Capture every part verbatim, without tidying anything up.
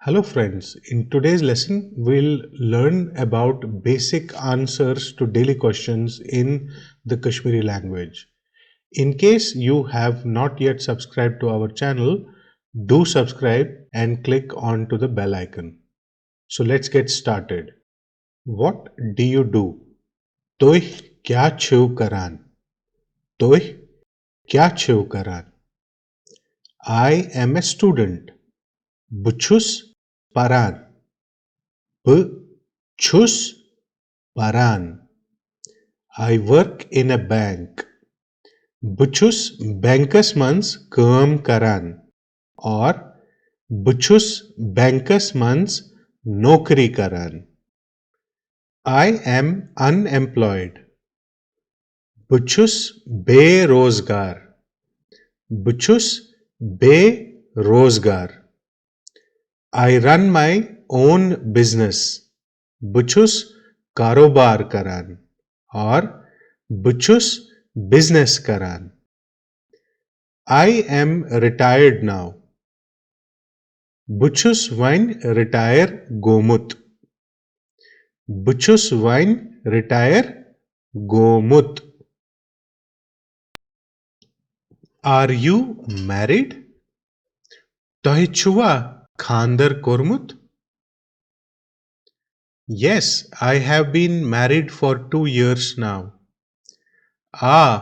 Hello friends, in today's lesson we'll learn about basic answers to daily questions in the Kashmiri language. In case you have not yet subscribed to our channel, do subscribe and click on to the bell icon. So let's get started. What do you do? تُہۍ کیٛاہ چھِو کران؟ تُہۍ کیٛاہ چھِو کران؟ I am a student. بہٕ چھُس پران. بہٕ چھُس پران. I work in a bank. بہٕ چھُس بینکس منٛز کٲم کران. اور بہٕ چھُس بینکس منٛز نوکری کران. I am unemployed. بہٕ چھُس بے روزگار. بہٕ چھُس بے روزگار. I run my own business. بہٕ چھُس کاروبار کران. اور بہٕ چھُس بزنس کران. I am retired now. بہٕ چھُس وۄنۍ رِٹایَر گوٚمُت. بہٕ چھُس وۄنۍ رِٹایَر گوٚمُت. Are you married? تۄہہِ چھُوا خانٛدر کوٚرمُت؟ Yes, I have been married for two years now. آ،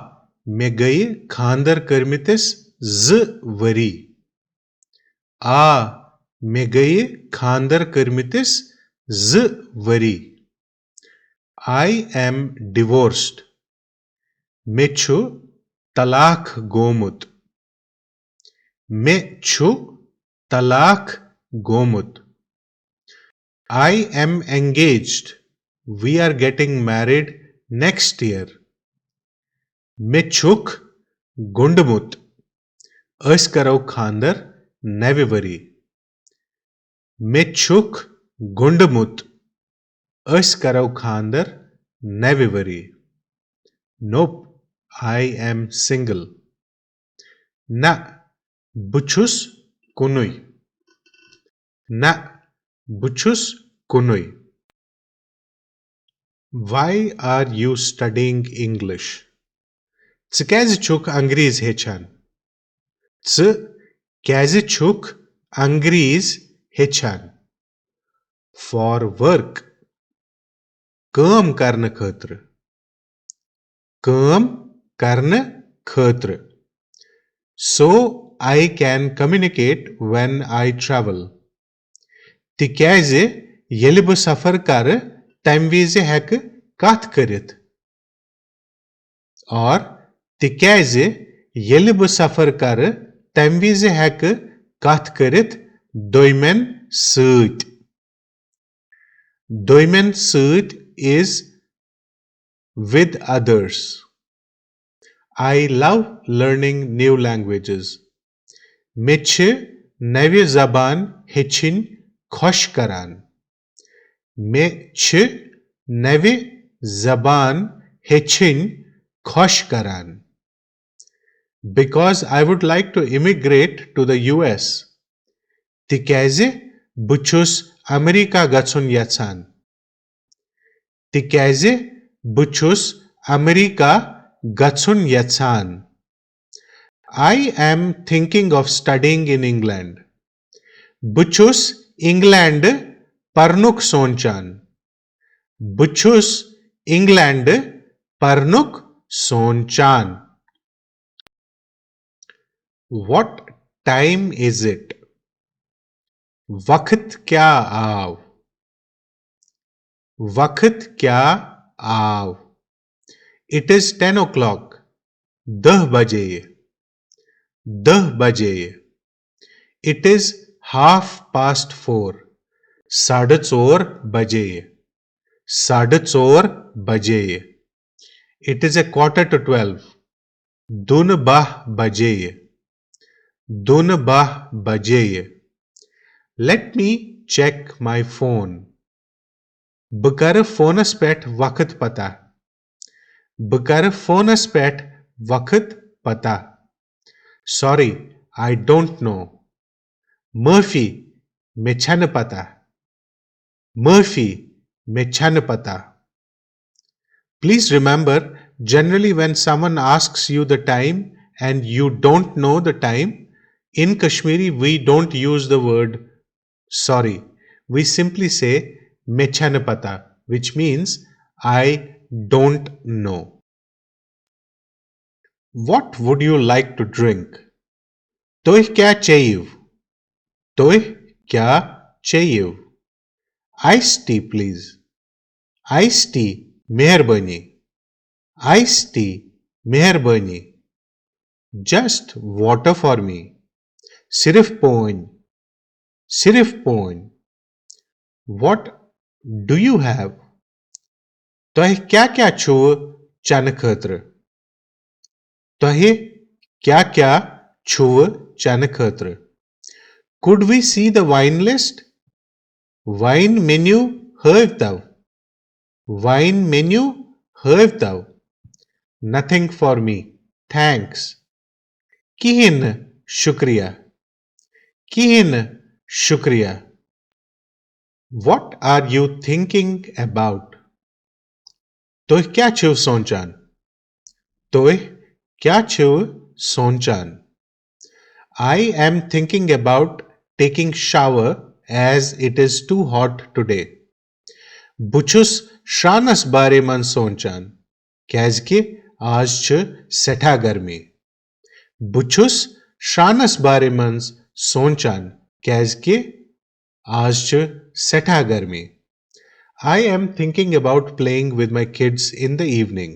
مےٚ گٔیہِ خانٛدر کٔرمٕتِس زٕ ؤری. آ، مےٚ گٔیہِ خانٛدر کٔرمٕتِس زٕ ؤری. I am divorced. مےٚ چھُ طلاق گوٚمُت. مےٚ چھُ طلاق گوٚمُت. I am engaged. We are getting married next year. مےٚ چھُکھ گوٚنٛڈمُت. أسۍ کرو خانٛدر نوِ ؤری. مےٚ چھُکھ گوٚنٛڈمُت. أسۍ کرو خانٛدر نوِ ؤری. Nope, I am single. نہ، بہٕ چھُس کُنُے. نہ، بہٕ چھُس کُنُے. Why are you studying English? ژٕ کیٛازِ چھُکھ انگریز ہیٚچھان؟ ژٕ کیٛازِ چھُکھ انگریز ہیٚچھان؟ For work. کٲم کرنہٕ خٲطرٕ. کٲم کرنہٕ خٲطرٕ. So I can communicate when I travel. تِکیٛازِ ییٚلہِ بہٕ سفر کرٕ، تَمہِ وِزِ ہٮ۪کہٕ کتھ کٔرِتھ. اور تِکیٛازِ ییٚلہِ بہٕ سفر کرٕ، تَمہِ وِزِ ہٮ۪کہٕ کتھ کٔرِتھ دوٚیمٮ۪ن سۭتۍ. دوٚیمٮ۪ن سۭتۍ is with others. I love learning new languages. مےٚ چھِ نوِ زبان ہیٚچھِنۍ خۄش کران. مےٚ چھِ نوِ زبان ہیٚچھِنۍ خۄش کران. Because I would like to immigrate to the U S. تِکیٛازِ بہٕ چھُس امریکہ گژھُن یژھان. تِکیٛازِ بہٕ چھُس امریکہ گژھُن یژھان. I am thinking of studying in England. بہٕ چھُس انگلینڈ پرنُک سونچان. بہٕ چھُس انگلینڈ پرنُک سونچان. What time is it? وقت کیا آو؟ وقت کیا آو؟ It is ten o'clock. دہ بجے. دہ بجے. It is half past four. ساڑھٕ ژور بجے. ساڑھٕ ژور بجے. It is a quarter to twelve. دُنہٕ باہ بجے. دُنہٕ باہ بجے. Let me check my phone. بہٕ کرٕ فونس پٮ۪ٹھ وقت پتہ. بہٕ کرٕ فونس پٮ۪ٹھ وقت پتہ. Sorry, I don't know. معٲفی، مےٚ چھنہٕ پتہ۔ معٲفی، مےٚ چھنہٕ پتہ۔ Please remember, generally when someone asks you the time and you don't know the time, in Kashmiri we don't use the word sorry. We simply say مےٚ چھنہٕ پتہ, which means I don't know. What would you like to drink? تُہۍ کیٛاہ چیٚیِو؟ تُہۍ کیٛاہ چیٚیِو؟ Iced tea, please. Iced tea, مہربٲنی. Iced tea, مہربٲنی. Just water for me. صرف پٲنۍ. صرف پٲنۍ. What do you have? تۄہہِ کیٛاہ کیٛاہ چھُو چنہٕ خٲطرٕ؟ تۄہہِ کیٛاہ کیٛاہ چھُو چنہٕ خٲطرٕ؟ Could we see the wine list? Wine menu ہٲوتو. Wine menu ہٲوتو. Nothing for me. Thanks. کِہیٖنۍ نہٕ، شُکریہ. کِہیٖنۍ نہٕ، شُکریہ. What are you thinking about? تُہۍ کیٛاہ چھِو سونٛچان؟ تُہۍ کیٛاہ چھِو سونٛچان؟ I am thinking about taking shower as it is too hot today. بہٕ چھُس شرٛانَس بارے منٛز سونٛچان، کیٛازِکہِ آز چھِ سٮ۪ٹھاہ گرمی. بہٕ چھُس شرٛانَس بارے منٛز سونٛچان، کیٛازِکہِ آز چھِ سٮ۪ٹھاہ گرمی. I am thinking about playing with my kids in the evening.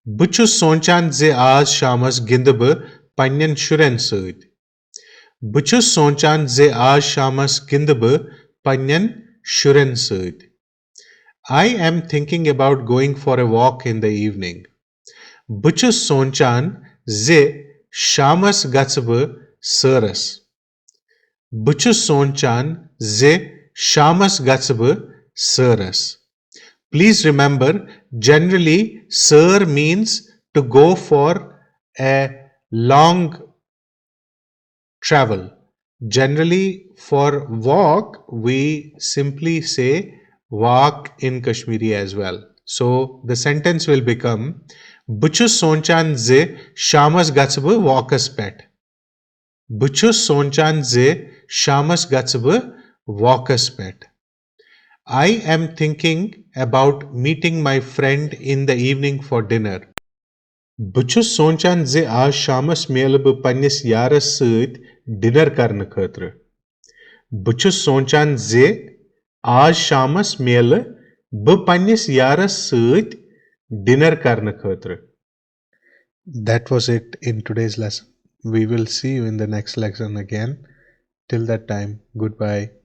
بہٕ چھُس سونٛچان زِ آز شامَس گِنٛدٕ بہٕ پنٛنٮ۪ن شُرٮ۪ن سۭتۍ. بہٕ چھُس سونٛچان زِ آز شامَس گِنٛدٕ بہٕ پنٛنٮ۪ن شُرٮ۪ن سۭتۍ. I am thinking about going for a walk in the evening. بہٕ چھُس سونٛچان زِ شامَس گژھٕ بہٕ سٲرَس. بہٕ چھُس سونٛچان زِ شامَس گژھٕ بہٕ سٲرَس. Please remember, generally, سٲر means to go for a long travel. Generally, for walk, we simply say walk in Kashmiri as well. So, the sentence will become, بہٕ چھُس سونٛچان زِ شامَس گژھٕ بہٕ واکَس پٮ۪ٹھ. بہٕ چھُس سونٛچان زِ شامَس گژھٕ بہٕ واکَس پٮ۪ٹھ. I am thinking about meeting my friend in the evening for dinner. بہٕ چھُس سونٛچان زِ آز شامَس میلہٕ بہٕ پنٛنِس یارَس سۭتۍ ڈِنر کرنہٕ خٲطرٕ. بہٕ چھُس سونٛچان زِ آز شامَس میلہٕ بہٕ پنٛنِس یارَس سۭتۍ ڈِنر کرنہٕ خٲطرٕ. That was it in today's lesson. We will see you in the next lesson again. Till that time, goodbye.